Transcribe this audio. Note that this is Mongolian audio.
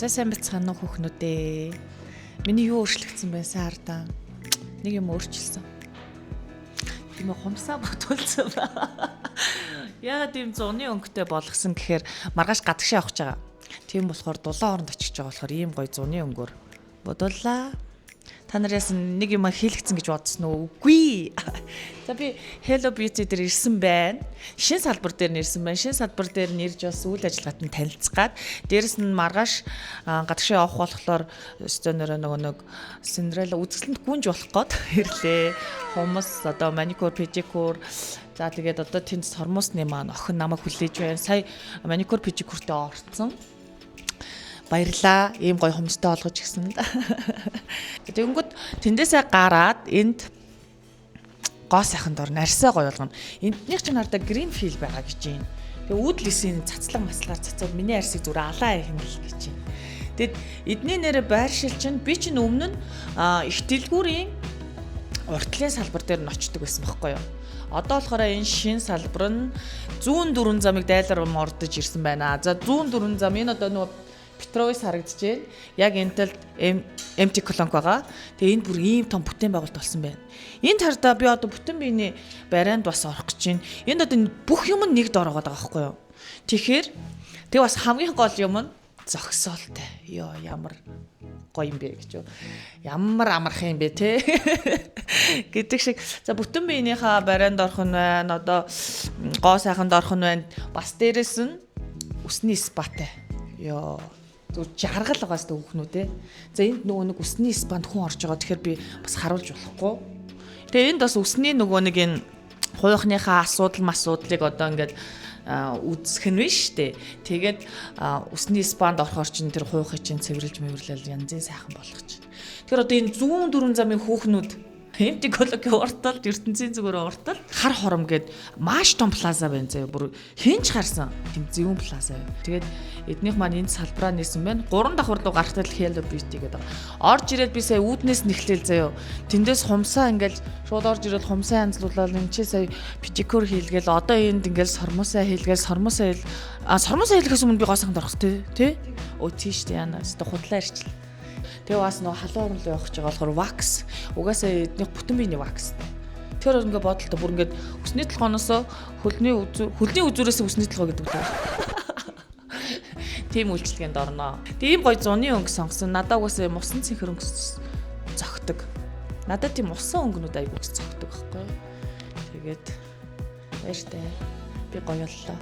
За, сайн байцгаана уу, хүүхнүүдээ. Миний юу өөрчлөгдсөн бэ, сайн хардаа. Нэг юм өөрчилсөн. Тийм ээ, хумсаа бодулсан ба. Яагаад ийм зуны өнгөтэй болгосон гэхээр маргааш гадагшаа явах гэж байгаа. Тийм болохоор дулаан оронд очих гэж байгаа болохоор ийм гоё зуны өнгөөр бодууллаа. Та нараас нэг юм хийлгэцэн гэж бодсон уу? Үгүй. За, би Hello Beauty дээр ирсэн байна. Шин салбар дээр нэрсэн байна. Шин салбар дээр нэрж бас үйл ажиллагаат нь танилцгаад, дээрэс нь маргааш гадагшаа явах болохоор өстөнөрөө нөгөө нэг Cinderella үзэсгэлэнт гүнж болох гээд ирлээ. Хумс, одоо маникюр, педикюр. За, тэгээд одоо тэнд сормуусны маань охин намайг хүлээж байна. Сая маникюр, педикюртэй орцсон. Баярлаа. Ийм гоё хумстай олгож гисэн. Тэгэнгүүт тэндээсээ гараад энд гоо сайхан дор нарсаа гоё болгоно. Энднийх чинь хардаа green feel байгаа гэж байна. Тэгээ уудлисийн цацлаг маслаар цацаад миний арьсыг зүгээр алаа хэмнэл гэж байна. Тэгэд эдний нэрэ байршил чинь би чинь өмнө нь их дэлгүүрийн уртлын салбар дээр нь очдөг байсан байхгүй юу? Одоо болохоор энэ шин салбар нь зүүн дөрвөн замыг дайлар мордож ирсэн байна. За, зүүн дөрвөн зам энэ одоо нөгөө Петровис харагдаж байна. Яг энэ талд MT Колонк байгаа. Тэгээ энд бүр ийм том бүтээн байгуулалт болсон байна. Энд хардаа би одоо бүтэн биений барайнд бас орох гэж байна. Энд одоо бүх юм нь нэг дор байгаа байхгүй юу? Тэгэхээр тэг бас хамгийн гол юм нь зогсоолтой. Йоо, ямар гоё юм бэ гэж юу. Ямар амарх юм бэ те гэдэг шиг. За, бүтэн биенийхээ барайнд орох нь байна. Одоо гоо сайханд орох нь байна. Бас дээрэс нь үсний спатай. Йоо, зүгээр жаргал байгаа сте хүүхнүүд те. За, энд нөгөө нэг үсний спанд хүн орж байгаа. Тэгэхээр би бас харуулж болохгүй. Тэгээ энд бас үсний нөгөө нэг энэ хуйхныхаа асуудал масуудлыг одоо ингээд үзэх нь биш үү. Тэгээд үсний спанд орохоор чинь тэр хуйхыг чинь цэвэрлж мэвэрлэл янзын сайхан болгож. Тэгэхээр одоо энэ зүүн дөрвөн замын хүүхнүүд MT Кологийн урталд, ертөнцийн зүгээр урталд хар хором гээд маш том плаза байна заяа. Бүр хэн ч харсан тийм зөвүүн плаза байна. Тэгээд эднийх маань энэ салбараа нээсэн байна. Гурван давхар руу гарахтал Hello Beauty гэдэг. Орж ирээд би сая үүднээс нэхлээл заяа. Тэндээс хумсаа ингээл шууд орж ирээд хумсаа янзлуулаад, энэ чи сая педикюр хийлгээл, одоо энд ингээл сормуусаа хийлгээл, сормуусаа хэл а сормуусаа хийлгэхээс өмнө би гоо сайханд орох тий тий. Өө, тийш дээ, яана өстө худлаа ирчлээ. Тэгээ бас нөгөө халуун орон руу явах гэж байгаа болохоор wax, угаасаа эднийх бүтэн биений wax. Тэгэхээр ингээ бодолтой бүр ингээд үсний толгооноос хөлний үзүүр, хөлний үзүүрээс үсний толгой гэдэг үү. Тийм үйлчлэгээнд орно. Тийм гоё зуны өнгө сонгосон. Надаа угаасаа усан цэнхэр өнгө зохидог. Надад тийм усан өнгөнүүд айгүй их зохидог байхгүй. Тэгээд баяртай. Би гоё боллоо.